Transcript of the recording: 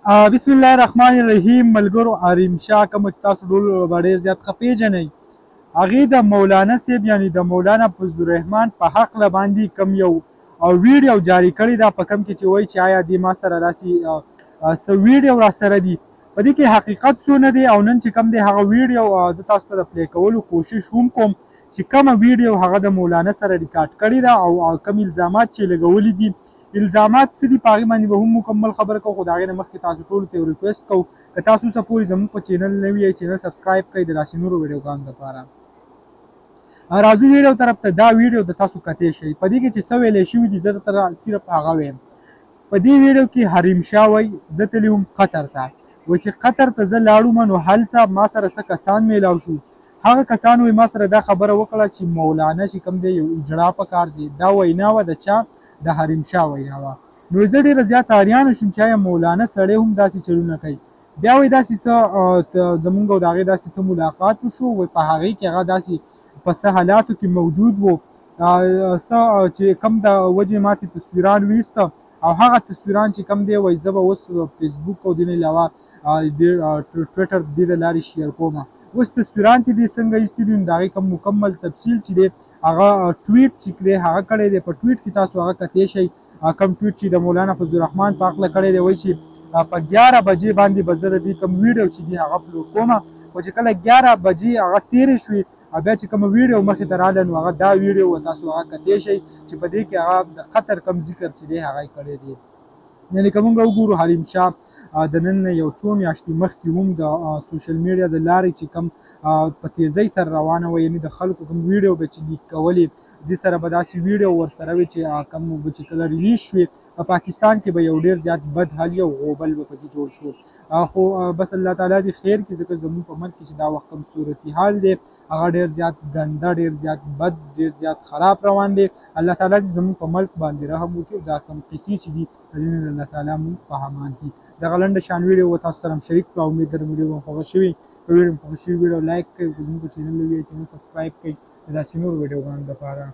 بسم الله الرحمن الرحیم. ملګرو، حریم شاه کوم چې تاسو ټول به ډېر زیات ښه پېژنئ، هغې د مولانا صاحب یعنی د مولانا فضل الرحمن په حقله باندې کوم یو ویډیو جاری کړې ده، په کوم کې چې وایي چې آیا دې ما سره داسې څه ویډیو راسره دي، په دې کې حقیقت څه نه دی. او نن چې کوم دی هغه ویډیو زه تاسو ته د play کولو کوشش هم کوم چې کومه ویډیو هغه د مولانا سره ریکارډ کړې ده او کوم الزامات چې لګولي دي، الزامات څه دي، په هغې باندې به هم مکمل خبره کوو. خو د هغې نه مخکې تاسو ټولو ته یو request کوو، که تاسو اوسه پورې زموږ په چینل نه وي، چینل subscribe کړئ د داسې نورو ویډیوګانو دپاره. راځو ویډیو طرف ته. دا ویډیو د تاسو کتی شئ، په دې کې چې څه ویلی شوي دي زه درته صرف هغه وایم. په دې ویډیو کې حریم شاه وایي زه تللی وم قطر ته، وایي چې قطر ته زه لاړم نو هلته ما سره څه کسان میلاو شو، هغه کسان وایي ما سره دا خبره وکړه چې مولانا چې کوم دی یو اجرا په کار دی. دا وینا وه د چا؟ د حریم شاه وینا وه. نو زه ډېره زیاته حیرانه شوم چې آیا مولانا سړی هم داسې چلونه کوي. بیا وایي داسې څه زمونږ او د هغې داسې څه ملاقات وشو، وایي په هغې کې هغه داسې په څه حالاتو کې موجود و، څه چې کوم د وجې ماتې تصویران ویسته او هغه تصویران چې کوم دی وایي زه به اوس فیسبوک او دې نه علاوه ټویټر دې د لارې share کوم. اوس تصویران چې دی څنګه ایستي دي، نو د هغې کوم مکمل تفصیل چې دی هغه ټویټ چې دی هغه کړی دی. په ټویټ کې تاسو هغه کتی شئ، کوم ټویټ چې د مولانا فضل الرحمن په هکله کړی دی، وایي چې په 11 بجې باندې به زه د دې کوم ویډیو چې دی هغه upload کوم. خو چې کله 11 بجې هغه تېرې شوې او بیا چې کومه ویډیو مخې ته راغله نو هغه دا ویډیو وه، تاسو هغه کتی شئ چې په دې کې هغه د قطر کوم ذکر چې دی هغه یې کړی دی. یعنې که موږ وګورو حریم شاه د نن نه یو څو میاشتې مخکې هم د social media د لارې چې کوم په تیزۍ سره روانه وه، یعنې د خلکو کوم ویډیو به چې leak کولې، دې سره به داسې ویډیو ورسره وي چې کوم به چې کله release شوې په پاکستان کې به یو ډېر زیات بد حال او غوبل به پکې جوړ شو. خو بس الله تعالی دې خیر کړي، ځکه زموږ په ملک کې چې دا وخت کوم صورتحال دی هغه ډېر زیات ګنده، ډېر زیات بد، ډېر زیات خراب روان دی. الله تعالی دې زموږ په ملک باندې رحم وکړي او دا کوم قصې چې دي د دې نه الله تعالی موږ په امان کړي. دغه لنډه شان ویډیو و تاسو سره شریک کړه. امید لرم ویډیو مو خوښه شوې. که ویډیو مو خوښه شوې ویډیو like کړئ، که زموږ په چینل وي چینل subscribe کړئ د داسې نورو ویډیوګانو دپاره.